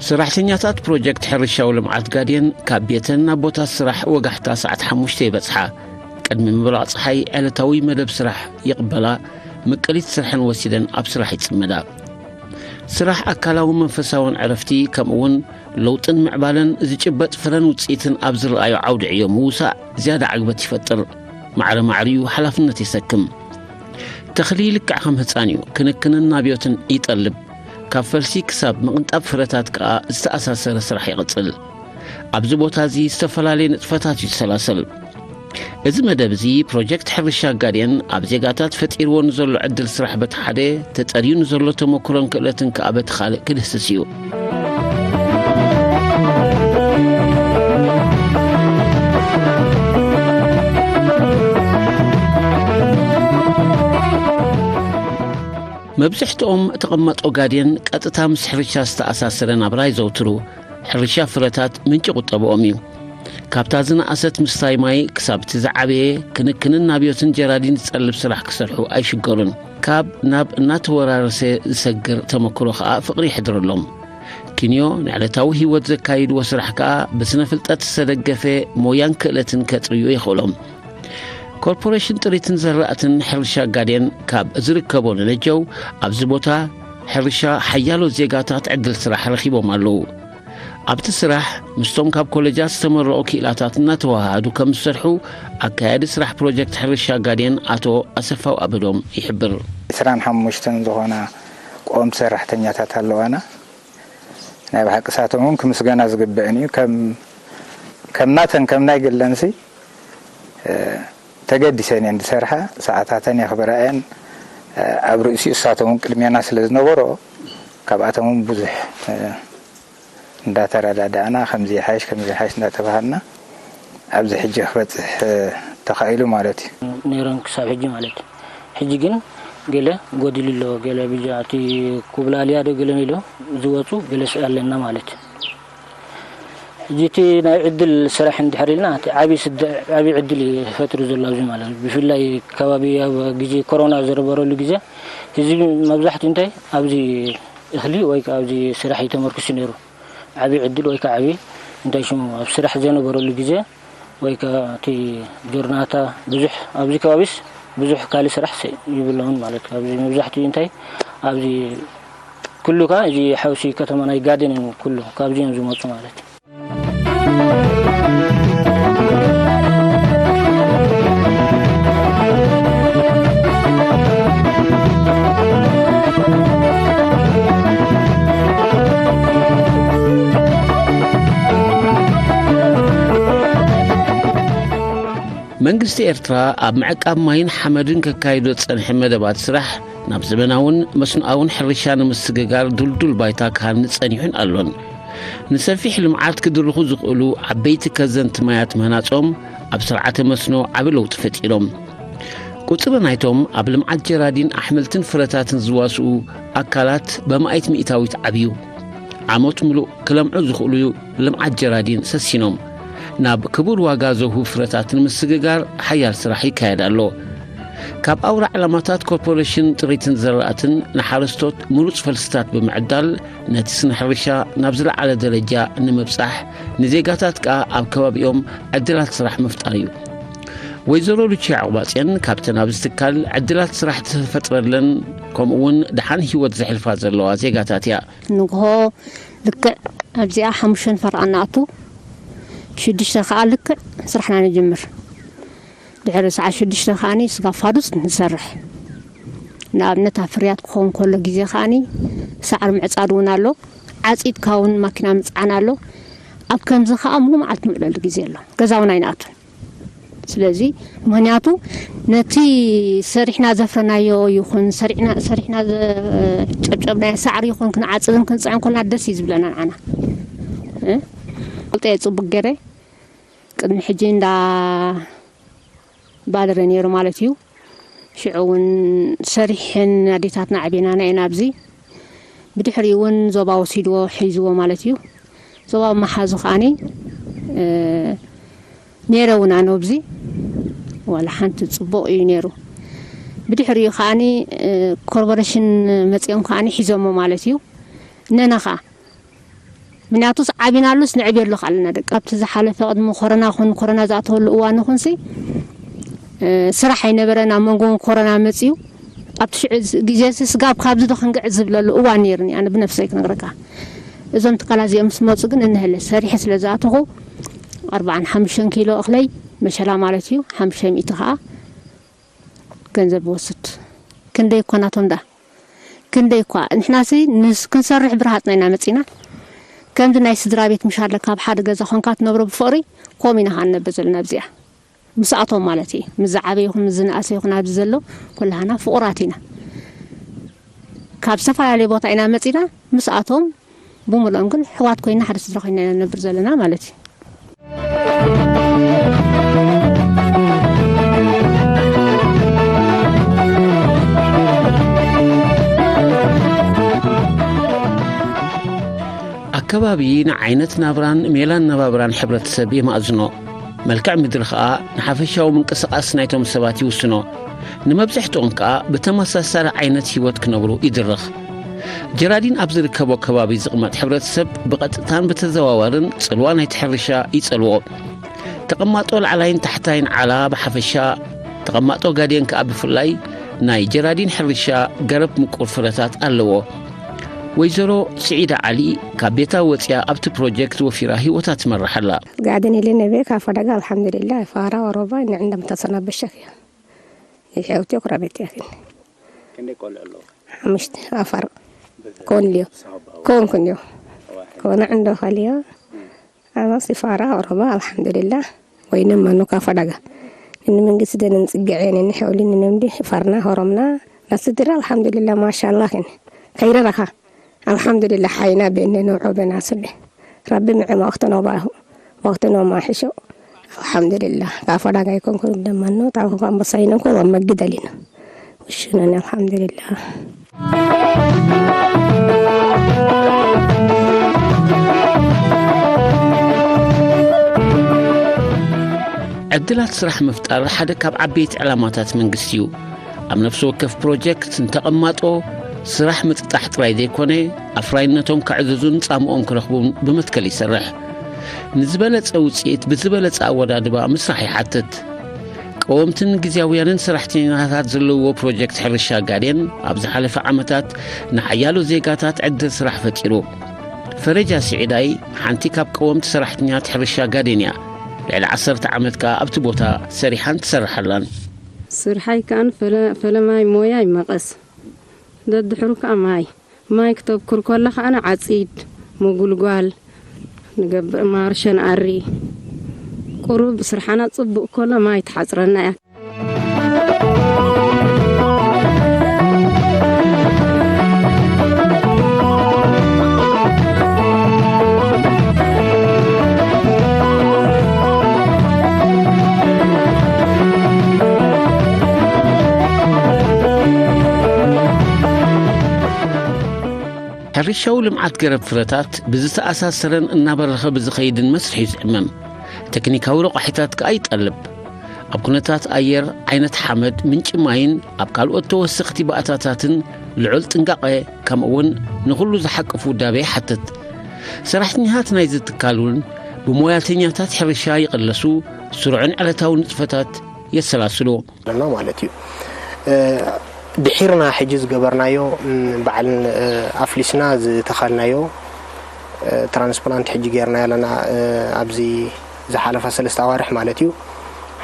ሰራሕተኛታት ፕሮጀክት ሕርሻዊ ልምዓት ጋዴን ካብ ቤተን ናብ ቦታ ስራሕ ወጋሕታ ሰዓት ሓሙሽተ ይበጽሓ። ቅድሚ ምብራቕ ጸሓይ ዕለታዊ መደብ ስራሕ ይቕበላ፣ ምቅሊት ስርሐን ወሲደን ኣብ ስራሕ ይጽመዳ። ስራሕ ኣካላውን መንፈሳውን ዕረፍቲ፣ ከምኡውን ለውጥን ምዕባለን ዝጭበጥ ፍረን ውጽኢትን ኣብ ዝረኣዮ ዓውዲ ዕዮ ምውሳእ ዝያዳ ዕግበት ይፈጥር። ማዕረ ማዕሪኡ ሓላፍነት የሰክም። ተኽሊ ልክዕ ከም ህጻን እዩ፣ ክንክንን ናብዮትን ይጠልብ። ካብ ፈልሲ ክሳብ ምቕንጣብ ፍረታት ከኣ ዝተኣሳሰረ ስራሕ ይቕጽል። ኣብዚ ቦታ እዚ ዝተፈላለየ ንጥፈታት እዩ ዝሰላሰል። እዚ መደብ እዚ ፕሮጀክት ሕርሻ ጋዴን ኣብ ዜጋታት ፈጢርዎ ንዘሎ ዕድል ስራሕ በቲ ሓደ፣ ተጸርዩ ንዘሎ ተመኩሮን ክእለትን ከኣ በቲ ካልእ ክድህስስ እዩ። መብዝሕትኦም ተቐማጦ ጋዴን ቀጥታ ምስ ሕርሻ ዝተኣሳሰረ ናብራ ይዘውትሩ። ሕርሻ ፍረታት ምንጪ ቁጠብኦም እዩ። ካብታ ዝነኣሰት ምስታይ ማይ ክሳብ እቲ ዝዓበየ ክንክንን ናብዮትን ጀራዲን ዝጸልብ ስራሕ ክሰርሑ ኣይሽገሩን። ካብ ናብ እናተወራረሰ ዝሰግር ተመክሮ ከኣ ፍቕሪ ይሕድረሎም። ኪንዮ ንዕለታዊ ህይወት ዘካይድዎ ስራሕ ከኣ ብስነ ፍልጠት ዝተደገፈ ሞያን ክእለትን ከጥርዩ የኽእሎም። ኮርፖሬሽን ጥሪትን ዘራእትን ሕርሻ ጋዴን ካብ ዝርከቦ ንነጀው ኣብዚ ቦታ ሕርሻ ሓያሎ ዜጋታት ዕድል ስራሕ ረኺቦም ኣለዉ። ኣብቲ ስራሕ ምስቶም ካብ ኮሌጃት ዝተመረቑ ክኢላታት እናተወሃሃዱ ከም ዝሰርሑ ኣካያዲ ስራሕ ፕሮጀክት ሕርሻ ጋዴን ኣቶ ኣሰፋው ኣበዶም ይሕብር። ዕስራን ሓሙሽተን ዝኾና ቆም ሰራሕተኛታት ኣለዋና። ናይ ብሓቂ ሳቶም እውን ክምስገና ዝግበእን እዩ። ከም፣ ከም ናተን፣ ከም ናይ ግለንሲ፣ እ፣ ተገዲሰን እየን ዝሰርሓ። ሰዓታተን የኽብራ እየን። እ፣ ኣብ ርእሲኡ እሳቶም እውን ቅድሜና ስለ ዝነበሮ፣ ካብኣቶም እውን ብዙሕ፣ እ፣ እንዳተረዳዳእና፣ ከምዚ ይሓይሽ፣ ከምዚ ይሓይሽ እንዳተባሃልና፣ ኣብዚ ሕጂ ክበጽሕ፣ እ፣ ተኻኢሉ ማለት እዩ። ነይረን ክሳብ ሕጂ ማለት እዩ። ሕጂ ግን ገለ ጎዲሉ ኣሎ፣ ገለ ብጃ እቲ ኩብላልያ ዶ ገለ ኢሎ ዝወጹ ገለ ኣለና ማለት እዩ። ሕጂ እቲ ናይ ዕድል ስራሕ እንድሕር ኢልና፣ እቲ ዓብዪ ስደ-፣ ዓብዪ ዕድል እዩ ፈጢሩ ዘሎ ኣብዚ ማለት እዩ። ብፍላይ ከባቢ ኣብ ግዜ ኮሮና ዝነበረሉ ግዜ፣ ህዝቢ መብዛሕትኡ እንታይ ኣብዚ እኽሊ ወይ ከዓ ኣብዚ ስራሕ እዩ ተመርኩሱ ነይሩ። ዓብዪ ዕድል ወይ ከዓ ዓብዪ እንታይ ሽሙ ኣብ ስራሕ ዘይነበረሉ ግዜ ወይ ከዓ እቲ ጆርናታ ብዙሕ ኣብዚ ከባቢስ ብዙሕ ካልእ ስራሕ ሰ-፣ ይብሎምን ማለት እዩ። ኣብዚ መብዛሕትኡ እንታይ ኣብዚ ኩሉ ከዓ እዚ ሓውሲ ከተማ ናይ ጋዴን እዩ ኩሉ ካብዚ እዮም ዝመፁ ማለት እዩ። መንግስቲ ኤርትራ ኣብ ምዕቃብ ማይን ሓመድን ከካይዶ ዝጸንሐ መደባት ስራሕ ናብ ዘመናውን መስኖኣውን ሕርሻ ንምስግጋር ድልዱል ባይታ ክሃንጽ ጸኒሑን ኣሎን። ንሰፊሕ ልምዓት ክድርኹ ዝኽእሉ ዓበይቲ ከዘንቲ ማያት ምህናጾም ኣብ ስርዓተ መስኖ ዓቢ ለውጢ ፈጢሮም። ቁጽሪ ናይቶም ኣብ ልምዓት ጀራዲን ኣሕምልትን ፍረታትን ዝዋስኡ ኣካላት በማእት ሚእታዊት ዓብዩ። ዓመት ምሉእ ክለምዑ ዝኽእሉ ልምዓት ጀራዲን ሰሲኖም። ናብ ክቡር ዋጋ ዘውህቡ ፍረታት ንምስግጋር ሓያል ስራሕ ይካየድ ኣሎ። ካብ ኣውራ ዕላማታት ኮርፖሬሽን ጥሪትን ዘራእትን ንሓረስቶት ምሩጽ ፈልስታት ብምዕዳል ነቲ ስነ ሕርሻ ናብ ዝለዓለ ደረጃ ንምብጻሕ፣ ንዜጋታት ከኣ ኣብ ከባቢኦም ዕድላት ስራሕ ምፍጣር እዩ። ወይዘሮ ሉቺያ ዕቑባጽዮን ካብተን ኣብዚ ትካል ዕድላት ስራሕ ዝተፈጥረለን፣ ከምኡ እውን ደሓን ህይወት ዘሕልፋ ዘለዋ ዜጋታት እያ። ንግሆ ልክዕ ኣብዚኣ ሓሙሽተ ንፈረቓ ንኣቱ፣ ሽዱሽተ ከዓ ልክዕ ስራሕና ንጅምር። ድሕሪ ሰዓት ሽዱሽተ ከዓኒ ስጋ ፋዱስ ንሰርሕ። ንኣብነት ኣብ ፍርያት ክኸውን ከሎ ግዜ ከዓኒ ሳዕሪ ምዕጻድ እውን ኣሎ። ዓጺድካ እውን ማኪና ምጽዓን ኣሎ። ኣብ ከምዚ ከዓ ሙሉ መዓልቲ ንውዕለሉ ግዜ ኣሎ። ገዛ እውን ኣይንኣቱን። ስለዚ ምኽንያቱ ነቲ ሰሪሕና ዘፍረናዮ ይኹን ሰሪሕና ሰሪሕና ዘጨብጨብናዮ ሳዕሪ ይኹን ክንዓጽድን ክንጽዕን ከለና ደስ እዩ ዝብለና ንዓና። እ? ፈልጠ ጽቡቅ ገይረ ቅድሚ ሕጂ እንዳ ባልረ ነይሩ ማለት እዩ። ሽዑ እውን ሰሪሐን ኣዴታትና ዓቢናና ኢና ኣብዚ። ብድሕሪኡ እውን ዞባ ወሲድዎ ሒዝዎ ማለት እዩ። ዞባ መሓዙ ከዓኒ፣ እ፣ ነይረ እውን ኣነ ኣብዚ ዋላ ሓንቲ ጽቡቕ እዩ ነይሩ። ብድሕሪኡ ከዓኒ፣ እ፣ ኮርፖሬሽን መጺኦም ከዓኒ ሒዞሞ ማለት እዩ። ነና ከኣ ምክንያቱስ ዓቢናሉስ ንዕብየሉ ከኣለና ደቂ ኣብቲ ዝሓለፈ ቅድሚ ኮረና ኹን ኮረና ዝኣተወሉ እዋን ኹንሲ፣ እ፣ ስራሕ ኣይነበረን። ኣብ መንጎ ኮረና መጺኡ ኣብቲ ሽዑ ዝ-፣ ግዜ ሲ ስጋብ ካብዚ ዶ ክንግዕዝ ዝብለሉ እዋን ነይሩኒ። ኣነ ብነፍሰይ ክነግረካ። እዞም ትካላት እዚኦም ምስ መጹ ግን እንህለ ሰሪሐ ስለ ዝኣተኹ ኣርባዓን ሓሙሽተን ኪሎ እኽለይ መሸላ ማለት እዩ፣ ሓሙሽተ ሚእቲ ከኣ ገንዘብ ይወስድ። ክንደይ እኳ ናቶም ደኣ፣ ክንደይ እኳ ንሕናሲ ንስ-፣ ክንሰርሕ ብረሃጽና ኢና መጺና። ከምዚ ናይ ስድራ ቤት ምሽ ኣለካ፣ ኣብ ሓደ ገዛ ኾንካ ትነብሮ ብፍቕሪ፣ ከምኡ ኢና ኸዓ ንነብር ዘለና ኣብዚኣ። ምስኣቶም ማለት እዩ። ምስ ዝዓበየ ይኹን ምስ ዝነኣሰ ይኹን ኣብዚ ዘሎ፣ ኩላህና ፍቑራት ኢና። ካብ ዝተፈላለየ ቦታ ኢና መጺና፣ ምስኣቶም ብምልኦም ግን ኣሕዋት ኮይና ሓደ ስድራ ኮይና ኢና ንነብር ዘለና ማለት እዩ። ኣከባቢ ንዓይነት ናብራን ሜላን ነባብራን ሕብረተሰብ የማእዝኖ። መልክዕ ምድሪ ኸኣ ንሓፈሻዊ ምንቅስቓስ ናይቶም ሰባት ይውስኖ። ንመብዝሕትኦም ከኣ ብተመሳሳሊ ዓይነት ህይወት ክነብሩ ይድርኽ። ጀራዲን ኣብ ዝርከቦ ከባቢ ዝቕመጥ ሕብረተሰብ ብቐጥታን ብተዘዋዋርን ጽልዋ ናይቲ ሕርሻ ይጸልዎ። ተቐማጦ ላዕላይን ታሕታይን ዓላ ብሓፈሻ፣ ተቐማጦ ጋዴን ከኣ ብፍላይ ናይ ጀራዲን ሕርሻ ገረብ ምቁር ፍረታት ኣለዎ። ወይዘሮ ስዒዳ ዓሊ ካብ ቤታ ወጽያ ኣብቲ ፕሮጀክት ወፊራ ህይወታ ትመርሕ ኣላ። ጋደን ኢለ ነቤ ካፎ ዳጋ ኣልሓምዱሊላህ ፋራ ኦሮባ ንዕንደም ተሰናበሸክ እያ። ይሄውቲ ኩራቤት ያክን ክንደይ ቆልዑ ኣለዉ? ሓሙሽተ ኣፋር ኮን ልዮ። ኮን ኩን ልዮ። ኮነ ዕንዶ ኻልዮ። ኣባ ሲፋራ ኦሮባ ኣልሓምዱሊላህ። ወይነ መኑ ካፎ ዳጋ እኒ መንግስቲ ደንን ጽግዐን እኒ ሐውሊን እኒ ምዲ ፋርና ሆሮምና ናስድራ ኣልሓምዱሊላህ ማሻላህ ከን ከይረ ረኻ ኣልሓምዱሊላህ ሓይና ቤነ ነውዖ በና ስለ ረቢ ምዕም ወቅትኖ ባሁ ወቅትኖ ማሕሾ ኣልሓምዱሊላህ ካፎ ዳጋ ይኮንኩ ደማኖ ታሁ ካምበሳይነኮ ወመግደሊና ውሽነን ኣልሓምዱሊላህ። ዕድላት ስራሕ ምፍጣር ሓደ ካብ ዓበይቲ ዕላማታት መንግስቲ እዩ። ኣብ ነፍሲ ወከፍ ፕሮጀክት ንተቐማጦ ስራሕ ምጥጣሕ ጥራይ ዘይኮነ፣ ኣፍራይነቶም ከዕዝዙን ጻምኦም ክረኽቡን ብመትከል ይሰርሕ። ንዝበለጸ ውጽኢት ብዝበለጸ ኣወዳድባ ምስራሕ ይሓትት። ቀወምትን ግዝያውያንን ሰራሕተኛታት ዘለውዎ ፕሮጀክት ሕርሻ ጋዴን ኣብ ዝሓለፈ ዓመታት ንሓያሎ ዜጋታት ዕድል ስራሕ ፈጢሩ። ፈረጃ ስዒዳይ ሓንቲ ካብ ቀወምቲ ሰራሕተኛታት ሕርሻ ጋዴን እያ። ልዕሊ ዓሰርተ ዓመት ከኣ ኣብቲ ቦታ ሰሪሓን ትሰርሕ ኣላን። ስርሓይ ከኣ ፈለ-፣ ፈለማይ ሞያይ መቐስ፣ ደድሕሩ ከኣ ማይ። ማይ ክተብኩር ከሎ ከኣ ዓጺድ፣ ምጉልጓል፣ ንገብር ማርሸን ኣሪ። ቁሩብ ስርሓና ጽቡቕ ከሎ ማይ ትሓጽረና እያ። ሕርሻዊ ልምዓት ገረብ ፍረታት ብዝተኣሳሰረን እናበረኸ ብዝኸይድን መስርሕ እዩ ዝዕመም። ቴክኒካዊ ረቋሒታት ከኣ ይጠልብ። ኣብ ኩነታት ኣየር፣ ዓይነት ሓመድ፣ ምንጪ ማይን ኣብ ካልኦት ተወሰኽቲ ባእታታትን ልዑል ጥንቃቐ፣ ከምኡ'ውን ንኹሉ ዝሓቅፍ ውዳበ ይሓትት። ሰራሕተኛታት ናይዚ ትካል እውን ብሞያተኛታት ሕርሻ ይቕለሱ፣ ስሩዕን ዕለታዊ ንጥፈታት የሰላስሉ። ኣለና ማለት እዩ። ድሒርና ሕጂ ዝገበርናዮ ባዕል ኣፍሊስና ዝተኸልናዮ ትራንስፕላንት ሕጂ ጌርና ኣለና። ኣብዚ ዝሓለፋ ሰለስተ ኣዋርሕ ማለት እዩ።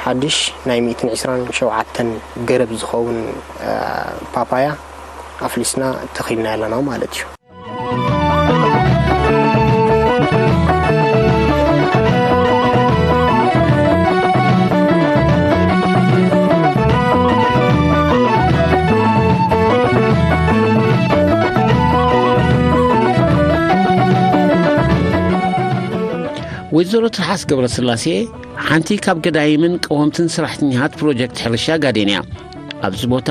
ሓድሽ ናይ ሚእትን ዕስራን ሸውዓተን ገረብ ዝኸውን ፓፓያ ኣፍሊስና ተኺልና ኣለና ማለት እዩ። ወይዘሮ ትርሓስ ገብረስላሴ ሓንቲ ካብ ገዳይምን ቀወምትን ሰራሕተኛታት ፕሮጀክት ሕርሻ ጋዴን እያ። ኣብዚ ቦታ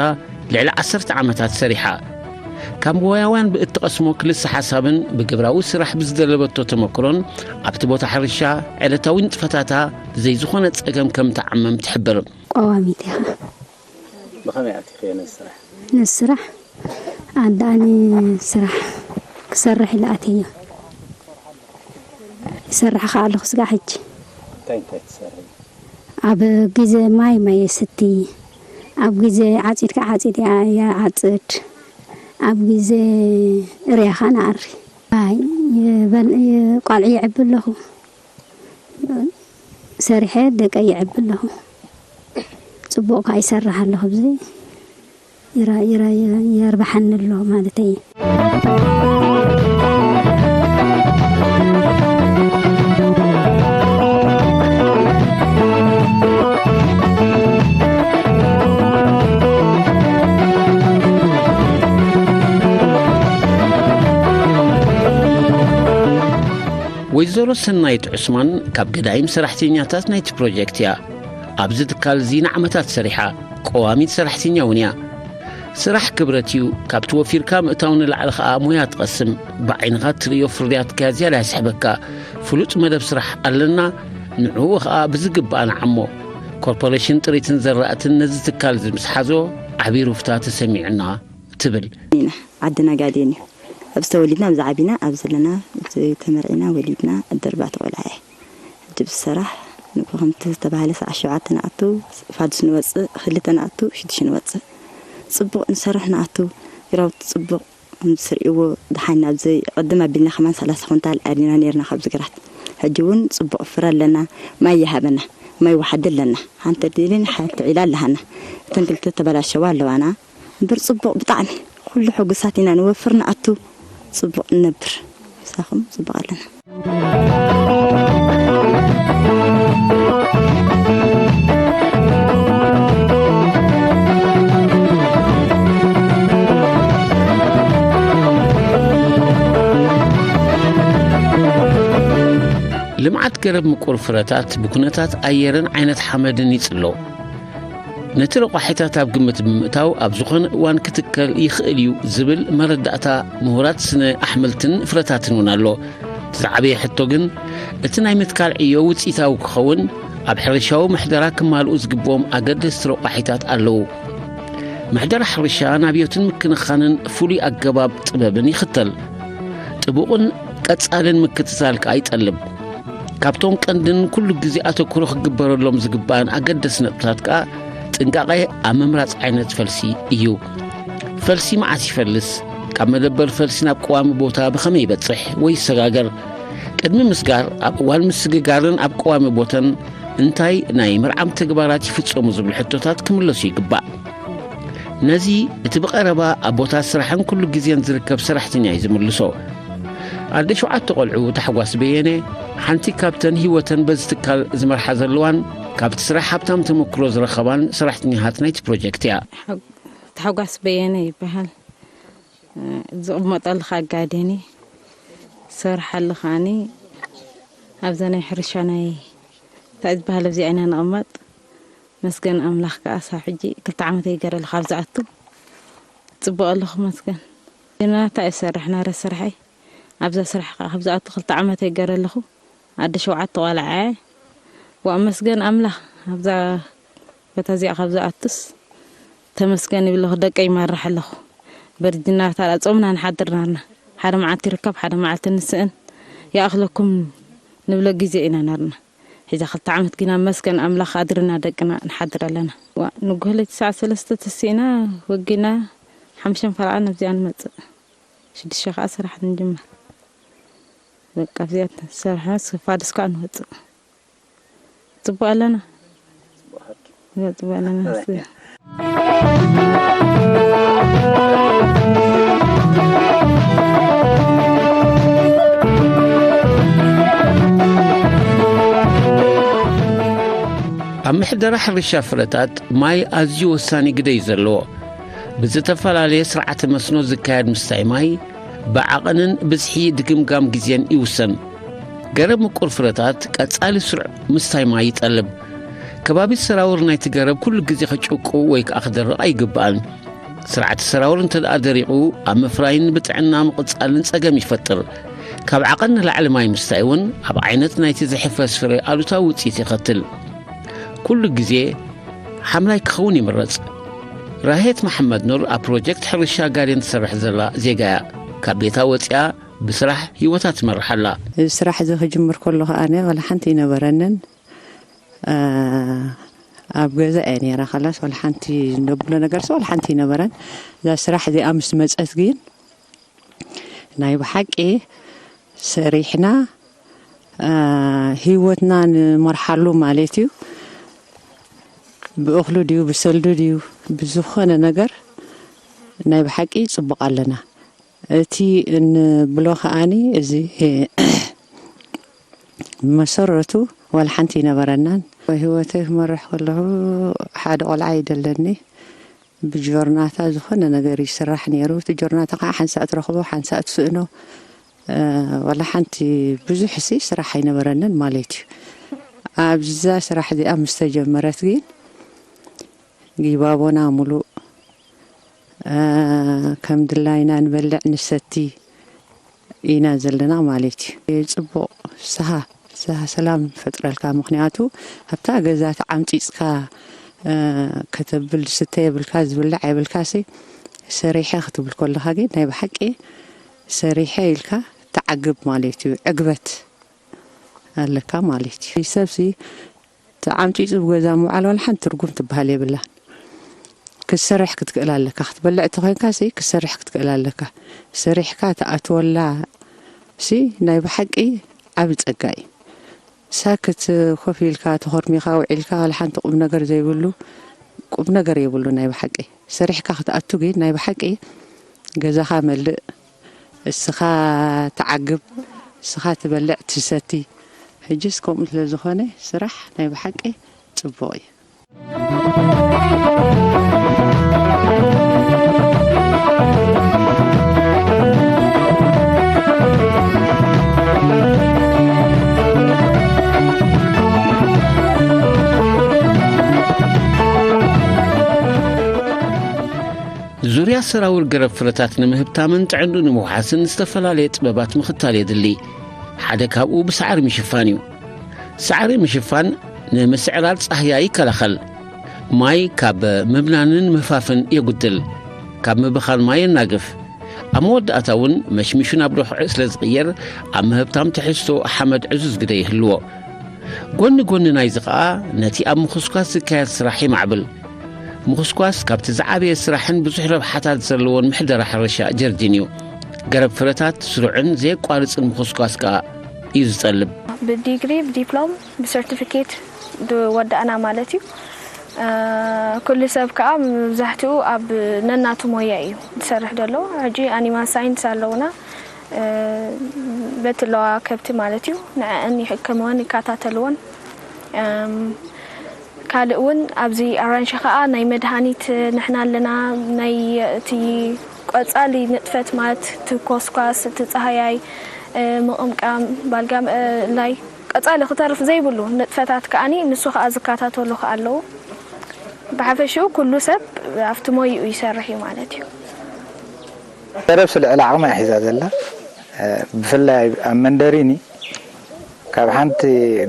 ልዕሊ ዓሰርተ ዓመታት ሰሪሓ። ካብ ሞያውያን ብእትቐስሞ ክልሰ ሓሳብን ብግብራዊ ስራሕ ብዝደለበቶ ተመክሮን ኣብቲ ቦታ ሕርሻ ዕለታዊ ንጥፈታታ ብዘይ ዝኾነ ጸገም ከም ትዓመም ትሕብር። ቀዋሚት ኢኻ። ብኸመይ ኣቲኽዮ ነዚ ስራሕ? ነዚ ስራሕ ኣዳኣኒ ስራሕ ክሰርሕ ኢለ ኣትየዮ። ይሰርሕ ከኣ ኣለኹ ስጋዕ ሕጂ። እንታይ እንታይ ትሰርሒ? ኣብ ግዜ ማይ ማይ የስቲ፣ ኣብ ግዜ ዓጺድ ከዓ ዓጺድ ይዓጽድ፣ ኣብ ግዜ ርያ ከዓ ንኣሪ። ኣይ፣ ይበል- ይቋልዑ ይዕቢ ኣለኹ፣ ሰሪሐ ደቀይ ይዕቢ ኣለኹ። ጽቡቕ ከዓ ይሰርሕ ኣለኹ። ብዚ ይራ- ይራ- የርብሓኒ ኣሎ ማለተይ እዩ። ወይዘሮ ሰናይት ዑስማን ካብ ገዳይም ሰራሕተኛታት ናይቲ ፕሮጀክት እያ። ኣብዚ ትካል እዚ ንዓመታት ሰሪሓ፣ ቀዋሚት ሰራሕተኛ እውን እያ። ስራሕ ክብረት እዩ። ካብቲ ወፊርካ ምእታው ንላዕሊ ኸኣ ሞያ ትቐስም። ብዓይንኻ እትርእዮ ፍርያትካ ዝያዳ ይስሕበካ። ፍሉጥ መደብ ስራሕ ኣለና፣ ንዕኡ ኸኣ ብዝግባእ ንዓሞ። ኮርፖሬሽን ጥሪትን ዘራእትን ነዚ ትካል እዚ ምስ ሓዞ ዓብዪ ሩፍታ ተሰሚዑና ትብል። ኢና ዓድና ጋዴን እዩ። ኣብዚ ተወሊድና ኣብዚ ዓቢና ኣብዚ ዘለና ተመርዒና ወሊድና ኣደርባቲ ቆልዓ እየ። ሕጂ ብስራሕ ንግሆ ከምቲ ዝተባህለ ሰዓት ሸውዓተ ንኣቱ ፋዱስ ንወፅእ ክልተ ንኣቱ ሽዱሽተ ንወፅእ ፅቡቕ ንሰርሕ ንኣቱ ግራውቲ ፅቡቕ ከምዚ ትርእይዎ ደሓን ኣብዚ ቅድም ኣቢልና ከማን ሰላሳ ኩንታል ኣሪና ነይርና ካብዚ ግራት ሕጂ እውን ፅቡቕ ፍረ ኣለና ማይ ይሃበና ማይ ወሓዲ ኣለና ሓንቲ ዲልን ሓንቲ ዒላ ኣለሃና እተን ክልተ ተበላሸዋ ኣለዋና እምበር ፅቡቕ ብጣዕሚ ኩሉ ሕጉሳት ኢና ንወፍር ንኣቱ ፅቡቕ ንነብር ምሳኹም ፅቡቕ ኣለና። ልምዓት ገረብ ምቁር ፍረታት ብኩነታት ኣየርን ዓይነት ሓመድን ይጽሎ። ነቲ ረቋሒታት ኣብ ግምት ብምእታው ኣብ ዝኾነ እዋን ክትከል ይኽእል እዩ ዝብል መረዳእታ ምሁራት ስነ ኣሕምልትን ፍረታትን እውን ኣሎ። እቲ ዝዓበየ ሕቶ ግን እቲ ናይ ምትካል ዕዮ ውፅኢታዊ ክኸውን ኣብ ሕርሻዊ ምሕደራ ክማልኡ ዝግብኦም ኣገደስቲ ረቋሒታት ኣለዉ። ምሕደራ ሕርሻ ናብዮትን ምክንኻንን ፍሉይ ኣገባብ ጥበብን ይኽተል። ጥቡቕን ቀጻልን ምክትታል ከኣ ይጠልብ። ካብቶም ቀንድን ኩሉ ግዜ ኣተኩሮ ክግበረሎም ዝግባእን ኣገደስቲ ነጥብታት ከኣ ጥንቃቐ ኣብ ምምራጽ ዓይነት ፈልሲ እዩ። ፈልሲ መዓስ ይፈልስ? ካብ መደበር ፈልሲ ናብ ቀዋሚ ቦታ ብኸመይ ይበጽሕ ወይ ይሰጋገር? ቅድሚ ምስጋር፣ ኣብ እዋን ምስግጋርን ኣብ ቀዋሚ ቦታን እንታይ ናይ ምርዓም ተግባራት ይፍጸሙ ዝብሉ ሕቶታት ክምለሱ ይግባእ። ነዚ እቲ ብቐረባ ኣብ ቦታ ስራሕን ኩሉ ግዜን ዝርከብ ሰራሕተኛ እዩ ዝምልሶ። ኣደ ሸውዓተ ቆልዑ ታሕጓስ በየነ ሓንቲ ካብተን ህይወተን በዚ ትካል ዝመርሓ ዘለዋን ካብቲ ስራሕ ሃብታም ተመክሮ ዝረኸባን ሰራሕተኛታት ናይቲ ፕሮጀክት እያ። ታሕጓስ በየነ ይበሃል። ዝቕመጠሉ ከዓ ጋዴን እዩ። ዝሰርሓሉ ከዓኒ ኣብዛ ናይ ሕርሻ ናይ እንታይ ዝበሃል ኣብዚኣ ኢና ንቕመጥ። መስገን ኣምላኽ ከዓ ሳብ ሕጂ ክልተ ዓመት ይገረ ኣለኹ ኣብ ዝኣቱ ፅቡቕ ኣለኹ መስገን። ዜናታ እሰርሕ ናረ ስርሐይ ኣብዛ ስራሕ ከዓ ካብ ዝኣቱ ክልተ ዓመት ይገረ ኣለኹ ኣደ ሸውዓተ ቆልዓ እየ። ዋእ መስገን ኣምላኽ ኣብዛ በታ እዚኣ ካብ ዝኣቱስ ተመስገን ይብለኹ ደቀይ ይመርሕ ኣለኹ። በርጅና ታዲያ ጾምና ንሓድር ናርና ሓደ መዓልቲ ይርከብ ሓደ መዓልቲ ንስእን ይኣኽለኩም ንብሎ ግዜ ኢና ነርና። ሕዛ ክልተ ዓመት ግና መስገን ኣምላኽ ኣድርና ደቅና ንሓድር ኣለና። ዋ፣ ንጉሆ ለይቲ ሰዓት ሰለስተ ተሲእና ወጊና ሓሙሽተ ፈረቓ ናብዚኣ ንመጽእ። ሽዱሽተ ከኣ ስራሕ ንጅምር። በቃ ኣብዚኣ ሰርሐ ስፋድስ ከኣ ንወጽእ። ጽቡቕ ኣለና። ጽቡቕ ኣለና። ኣብ ምሕደራ ሕርሻ ፍረታት ማይ ኣዝዩ ወሳኒ ግደ እዩ ዘለዎ። ብዝተፈላለየ ስርዓተ መስኖ ዝካየድ ምስታይ ማይ ብዓቐንን ብዝሒ ድግምጋም ግዜን ይውሰን። ገረብ ምቁር ፍረታት ቀጻሊ ስሩዕ ምስታይ ማይ ይጠልብ። ከባቢ ሰራውር ናይቲ ገረብ ኩሉ ግዜ ክጭቁ ወይ ከኣ ክደርቕ ኣይግባእን። ስርዓተ ሰራውር እንተ ደኣ ደሪቑ፣ ኣብ ምፍራይን ብጥዕና ምቕጻልን ጸገም ይፈጥር። ካብ ዓቐን ንላዕሊ ማይ ምስታይ እውን ኣብ ዓይነት ናይቲ ዝሕፈስ ፍረ ኣሉታዊ ውጽኢት የኸትል። ኩሉ ግዜ ሓምላይ ክኸውን ይምረጽ። ራሄት መሓመድ ኑር ኣብ ፕሮጀክት ሕርሻ ጋዴን ትሰርሕ ዘላ ዜጋ እያ። ካብ ቤታ ወጺኣ ብስራሕ ህይወታ ትመርሕ ኣላ። እዚ ስራሕ እዚ ክጅምር ከሎ ከኣ ዋላ ሓንቲ ኣይነበረንን። እ፣ ኣብ ገዛ እየ ነይራ። ከላስ ዋላ ሓንቲ ነብሎ ነገርስ ዋላ ሓንቲ ኣይነበረን። እዛ ስራሕ እዚኣ ምስ መጸት ግን ናይ ብሓቂ ሰሪሕና፣ እ፣ ህይወትና ንመርሓሉ ማለት እዩ። ብእኽሉ ድዩ፣ ብሰልዱ ድዩ፣ ብዝኾነ ነገር ናይ ብሓቂ ጽቡቕ ኣለና። እቲ እንብሎ ከኣኒ እዚ መሰረቱ ዋላ ሓንቲ ኣይነበረናን። ህይወተይ ክመርሕ ከለኹ ሓደ ቆልዓ እዩ ደለኒ። ብጆርናታ ዝኾነ ነገር ይስራሕ ነይሩ። እቲ ጆርናታ ከዓ ሓንሳእ ትረኽቦ፣ ሓንሳእ ትስእኖ። እ፣ ዋላ ሓንቲ ብዙሕ ሲ ስራሕ ኣይነበረንን ማለት እዩ። ኣብዛ ስራሕ እዚኣ ምስ ተጀመረት ግን ጊባቦና ሙሉእ፣ እ፣ ከም ድላይና ንበልዕ ንሰቲ ኢና ዘለና ማለት እዩ። ጽቡቕ ፍስሃ፣ ፍስሃ ሰላም ይፈጥረልካ። ምኽንያቱ ኣብታ ገዛ ተዓምጺጽካ፣ እ፣ ከተብል ዝስተ የብልካ፣ ዝብላዕ የብልካሲ፣ ሰሪሐ ክትብል ከለኻ ግን ናይ ብሓቂ ሰሪሐ ኢልካ ትዓግብ ማለት እዩ። ዕግበት ኣለካ ማለት እዩ። ሰብሲ ተዓምጺጹ ኣብ ገዛ ምውዓል ዋላ ሓንቲ ትርጉም ትበሃል የብላን። ክትሰርሕ ክትክእል ኣለካ። ክትበልዕ እንተኾይንካሲ ክትሰርሕ ክትክእል ኣለካ። ሰሪሕካ ትኣትወላ ሲ ናይ ብሓቂ ዓቢ ጸጋ እዩ። ሳክት ኮፍ ኢልካ ተኾርሚኻ ውዒልካ ዋላ ሓንቲ ቁም ነገር ዘይብሉ ቁም ነገር የብሉ ናይ ብሓቂ። ሰሪሕካ ክትኣቱ ግን ናይ ብሓቂ ገዛኻ መልእ፣ እስኻ ትዓግብ፣ እስኻ ትበልዕ ትሰቲ። ሕጅስ ከምኡ ስለ ዝኾነ ስራሕ ናይ ብሓቂ ጽቡቕ እዩ። ዙርያ ሰራውር ገረብ ፍረታት ንምህብታምን ጥዕንኡ ንምውሓስን ዝተፈላለየ ጥበባት ምኽታል የድሊ። ሓደ ካብኡ ብሳዕሪ ምሽፋን እዩ። ሳዕሪ ምሽፋን ንምስዕራር ጻህያይ ይከላኸል። ማይ ካብ ምብናንን ምህፋፍን የጉድል። ካብ ምብኻን ማይ የናግፍ። ኣብ መወዳእታ እውን መሽሚሹ ናብ ርሑቕ ስለ ዝቕየር ኣብ ምህብታም ትሕዝቶ ሓመድ ዕዙዝ ግደ ይህልዎ። ጎኒ ጎኒ ናይዚ ኸኣ ነቲ ኣብ ምኹስኳስ ዝካየድ ስራሕ የማዕብል። ምኹስኳስ ካብቲ ዝዓበየ ስራሕን ብዙሕ ረብሓታት ዘለዎን ምሕደራ ሕርሻ ጀርዲን እዩ። ገረብ ፍረታት ስሩዕን ዘየቋርጽን ምኹስኳስ ከኣ እዩ ዝጠልብ። ብዲግሪ፣ ብዲፕሎም፣ ብሰርቲፊኬት ዝወዳእና ማለት እዩ። እ፣ ኩሉ ሰብ ከኣ መብዛሕትኡ ኣብ ነናቱ ሞያ እዩ ዝሰርሕ ዘሎ። ሕጂ ኣኒማል ሳይንስ ኣለውና። እ፣ በቲ ኣለዋ ከብቲ ማለት እዩ። ንዐአን ይሕከምወን፣ ይከታተልወን። እም፣ ካልእ እውን ኣብዚ ኣራንሺ ከኣ ናይ መድሃኒት ንሕና ኣለና። ናይ እቲ ቆጻሊ ንጥፈት ማለት እቲ ኮስኳስ፣ እቲ ጻህያይ፣ እ፣ ምቕምቃም፣ ባልጋም፣ እ፣ ላይ ቀጻሊ ክተርፍ ዘይብሉ ንጥፈታት ከኣኒ ንሱ ከኣ ዝከታተሉ ከኣ ኣለዉ። ብሓፈሽኡ ኩሉ ሰብ ኣብቲ ሞይኡ ይሰርሕ እዩ ማለት እዩ። ገረብሲ ልዕሊ ዓቕማ እያ ሒዛ ዘላ። እ፣ ብፍላይ ኣብ መንደሪኒ ካብ ሓንቲ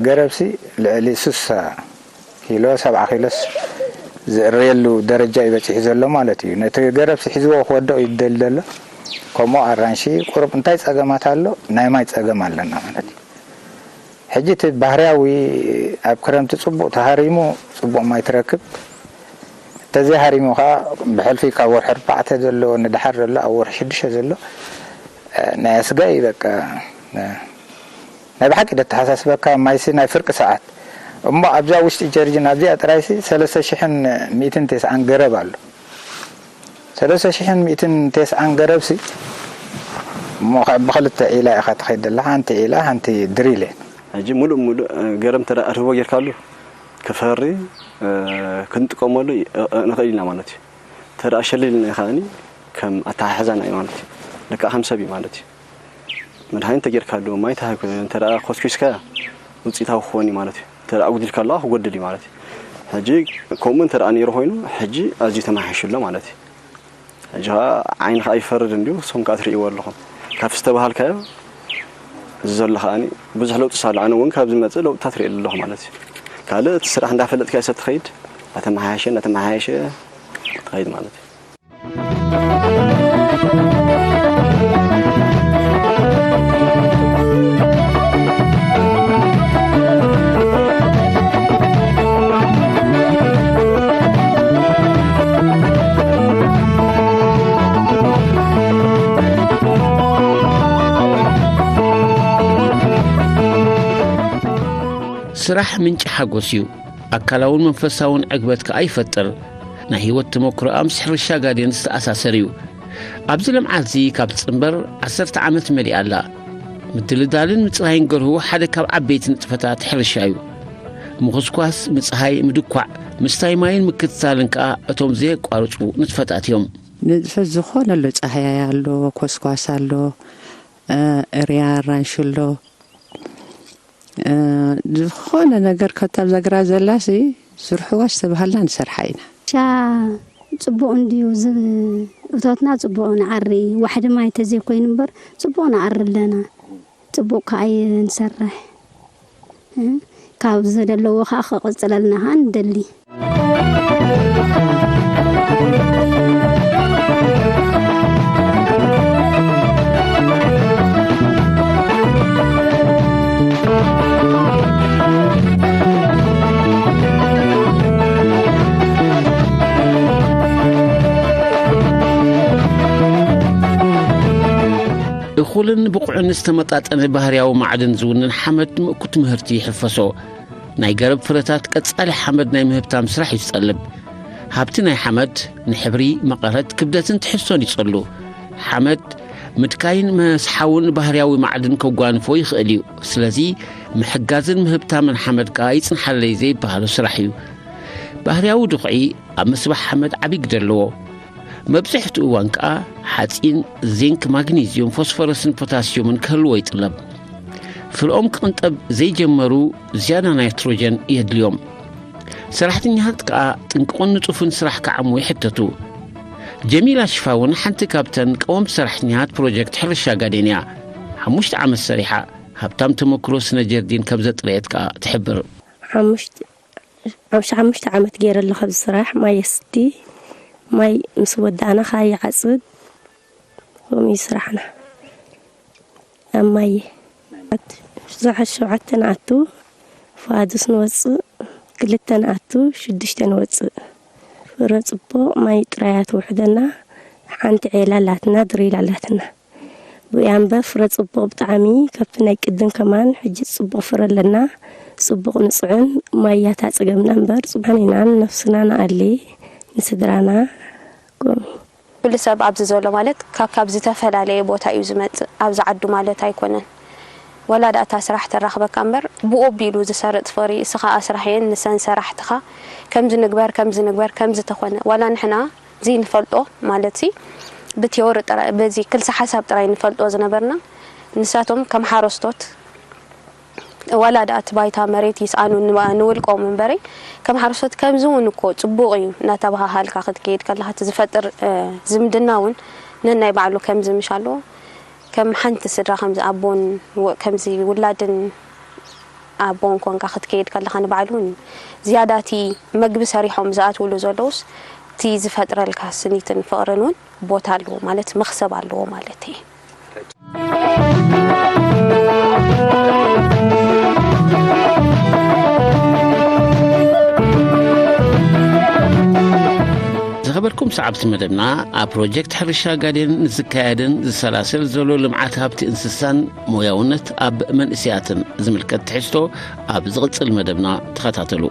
ገረብሲ ልዕሊ ስሳ ኪሎ፣ ሰብዓ ኪሎስ ዝእረየሉ ደረጃ እዩ በጺሑ ዘሎ ማለት እዩ። ነቲ ገረብሲ ሒዝዎ ክወድኦ እዩ ዝደሊ ዘሎ። ከምኡ ኣራንሺ ቁሩብ እንታይ ጸገማት ኣሎ? ናይ ማይ ጸገም ኣለና ማለት እዩ። ሕጂ እቲ ባህርያዊ ኣብ ክረምቲ ጽቡቕ ተሃሪሙ ጽቡቕ ማይ ትረክብ። ተዘይሃሪሙ ኸኣ ብሕልፊ ካብ ወርሒ ኣርባዕተ ዘሎ ንደሓር ዘሎ ኣብ ወርሒ ሽዱሽተ ዘሎ፣ እ፣ ናይ ኣስጋኢ በቃ፣ እ፣ ናይ ብሓቂ ደተሓሳስበካ ማይሲ ናይ ፍርቂ ሰዓት። እሞ ኣብዛ ውሽጢ ጀርጅን ኣብዚኣ ጥራይሲ ሰለስተ ሽሕን ሚእትን ተስዓን ገረብ ኣሎ። ሰለስተ ሽሕን ሚእትን ተስዓን ገረብሲ እሞ ኸ-፣ ብኽልተ ዒላ ኢኻ ትኸይድ ዘለኻ፣ ሓንቲ ዒላ፣ ሓንቲ ድሪል እየን። ሕጂ ሙሉእ ሙሉእ፣ እ፣ ገረብ እንተ ደኣ ርህቦ ጌርካሉ ክፈሪ፣ እ፣ ክንጥቀመሉ ይ-፣ እ፣ እ፣ ንኽእል ኢና ማለት እዩ። እንተ ደኣ ሸሊልና ከኣኒ ከም ኣተሓሕዛና እዩ ማለት እዩ። ልክዕ ከም ሰብ እዩ ማለት እዩ። መድሃኒት ተጌርካሉ፣ ማይ ተሃይኩ፣ እንተ ደኣ ኮስኪስካ ውፅኢታዊ ክኸውን እዩ ማለት እዩ። እንተ ደኣ ኣጉዲልካሉ ክጎድል እዩ ማለት እዩ። ሕጂ ከምኡ እንተ ደኣ ነይሩ ኮይኑ፣ ሕጂ ኣዝዩ ተመሓይሹ ኣሎ ማለት እዩ። ሕጂ ኸዓ ዓይንኻ ኣይፈርድ እንድዩ፣ ንስኹም ከኣ ትርእይዎ ኣለኹም። ካብ ዝተባሃልካዮ እዚ ዘሎ ከኣኒ ብዙሕ ለውጢ ኣሎ። ኣነ እውን ካብ ዝመጽእ ለውጥታት ርእየ ኣለኹ ማለት እዩ። ካልእ እቲ ስራሕ እንዳፈለጥካዮ ሰብ ትኸይድ፣ እንዳተመሓየሸ፣ እንዳተመሓየሸ ትኸይድ ማለት እዩ። ስራሕ ምንጪ ሓጎስ እዩ። ኣካላውን መንፈሳውን ዕግበት ከኣ ይፈጥር። ናይ ህይወት ተመክሮኣ ምስ ሕርሻ ጋዴን ዝተኣሳሰር እዩ። ኣብዚ ልምዓትዚ ካብ ትጽንበር ዓሰርተ ዓመት መሊኣ ኣላ። ምድልዳልን ምጽራይን ገርሁ ሓደ ካብ ዓበይቲ ንጥፈታት ሕርሻ እዩ። ምኹስኳስ፣ ምጽሃይ፣ ምድኳዕ፣ ምስታይ ማይን ምክትታልን ከኣ እቶም ዘየቋርጹ ንጥፈታት እዮም። ንጥፈት ዝኾነ ኣሎ፣ ጻህያይ ኣሎ፣ ኮስኳስ ኣሎ፣ እ፣ እርያ ኣራንሺ ኣሎ። እ፣ ዝኾነ ነገር ከብቲ ኣብዛ ግራት ዘላሲ ስርሕዋ ዝተባሃልና ንሰርሓ ኢና። ሻ ጽቡቕ እንድዩ ዝ-፣ እቶትና ጽቡቕ ንዓሪ፣ ዋሕዲ ማይ ተዘይኮይኑ እምበር ጽቡቕ ንዓሪ ኣለና። ጽቡቕ ከኣ እዩ ንሰርሕ። እ፣ ካብ ዘለዎ ከኣ ክቕጽለልና ከኣ ንደሊ። እኹልን ብቑዕን ዝተመጣጠነ ባህርያዊ ማዕድን ዝውንን ሓመድ ምእኩት ምህርቲ ይሕፈሶ። ናይ ገረብ ፍረታት ቀጻሊ ሓመድ ናይ ምህብታም ስራሕ እዩ ዝጠልብ። ሃብቲ ናይ ሓመድ ንሕብሪ፣ መቐረት፣ ክብደትን ትሕዝቶን ይጸሉ። ሓመድ ምድካይን መስሓውን ባህርያዊ ማዕድን ከጓንፎ ይኽእል እዩ። ስለዚ ምሕጋዝን ምህብታምን ሓመድ ከኣ ይጽንሓለይ ዘይበሃሎ ስራሕ እዩ። ባህርያዊ ድኹዒ ኣብ ምስባሕ ሓመድ ዓቢ ግደ ኣለዎ። መብዝሕትኡ እዋን ከኣ ሓጺን፣ ዚንክ፣ ማግኒዝዩም፣ ፎስፈረስን ፖታስዩምን ክህልዎ ይጥለብ። ፍረኦም ክቕንጠብ ዘይጀመሩ ዝያዳ ናይትሮጀን የድልዮም። ሰራሕተኛታት ከኣ ጥንቁቕን ንጡፍን ስራሕ ክዓሙ ይሕተቱ። ጀሚላ ሽፋ እውን ሓንቲ ካብተን ቀወምቲ ሰራሕተኛታት ፕሮጀክት ሕርሻ ጋዴን እያ። ሓሙሽተ ዓመት ሰሪሓ፣ ሃብታም ተመክሮ ስነ ጀርዲን ከም ዘጥረየት ከኣ ትሕብር። ሓሙሽተ፣ ሓሙሽተ፣ ሓሙሽተ ዓመት ገይረ ኣለኹ ኣብዚ ስራሕ። ማይ የስቲ፣ ማይ ምስ ወዳእና ከኣ ይዓጽድ፣ ከምኡ እዩ ስራሕና። ኣብ ማይ ሰዓት ሸውዓተ ንኣቱ፣ ፋዱስ ንወጽእ፣ ክልተ ንኣቱ፣ ሽዱሽተ ንወጽእ። ፍረ ጽቡቕ ማይ ጥራይ እያ ትውሕደና። ሓንቲ ዔላ ኣላትና፣ ድሪል ኣላትና። ብኡ እምበር ፍረ ጽቡቕ ብጣዕሚ፣ ካብቲ ናይ ቅድም ከማን ሕጂ ጽቡቕ ፍረ ኣለና። ጽቡቕ ንጽዕን ማይ እያ ታጽገምና እምበር፣ ጽቡቕ ኢና፣ ንነፍስና ንኣሊ፣ ንስድራና፣ ከምኡ። ኩሉ ሰብ ኣብዚ ዘሎ ማለት ካብ፣ ካብ ዝተፈላለየ ቦታ እዩ ዝመጽእ። ኣብዚ ዓዱ ማለት ኣይኮነን። ዋላ ደኣ እታ ስራሕ ተራኽበካ እምበር፣ ብኡ ኣቢሉ ዝሰርጥ ፍቕሪ፣ እስኻ ስራሕ እየን፣ ንሰን ሰራሕትኻ፣ ከምዚ ንግበር፣ ከምዚ ንግበር፣ ከምዚ ተኾነ። ዋላ ንሕና ዘይንፈልጦ ማለትሲ፣ ብቲዮሪ ጥራይ፣ በዚ ክልሰ ሓሳብ ጥራይ ንፈልጦ ዝነበርና፣ ንሳቶም ከም ሓረስቶት፣ ዋላ ደኣ እቲ ባይታ መሬት ይስኣኑ ንባ-፣ ንውልቆም እምበረይ፣ ከም ሓረስቶት ከምዚ እውን እኮ ጽቡቕ እዩ እናተባሃሃልካ ክትከይድ ከለኻ፣ እቲ ዝፈጥር፣ እ፣ ዝምድና እውን ነናይ ባዕሉ ከምዚ ምሽ ኣለዎ። ከም ሓንቲ ስድራ፣ ከምዚ ኣቦን ወ-፣ ከምዚ ውላድን ኣቦን ኮንካ ክትከይድ ከለኻ፣ ንባዕሉ እውን ዝያዳ እቲ መግቢ ሰሪሖም ዝኣትውሉ ዘለውስ፣ እቲ ዝፈጥረልካ ስኒትን ፍቕርን እውን ቦታ ኣለዎ ማለት፣ መኽሰብ ኣለዎ ማለት እዩ። ክም ሰዓብቲ መደብና ኣብ ፕሮጀክት ሕርሻ ጋዴን ንዝካየድን ዝሰላሰል ዘሎ ልምዓት ሃብቲ እንስሳን ሞያውነት ኣብ መንእስያትን ዝምልከት ትሕዝቶ ኣብ ዝቕጽል መደብና ተኸታተሉ።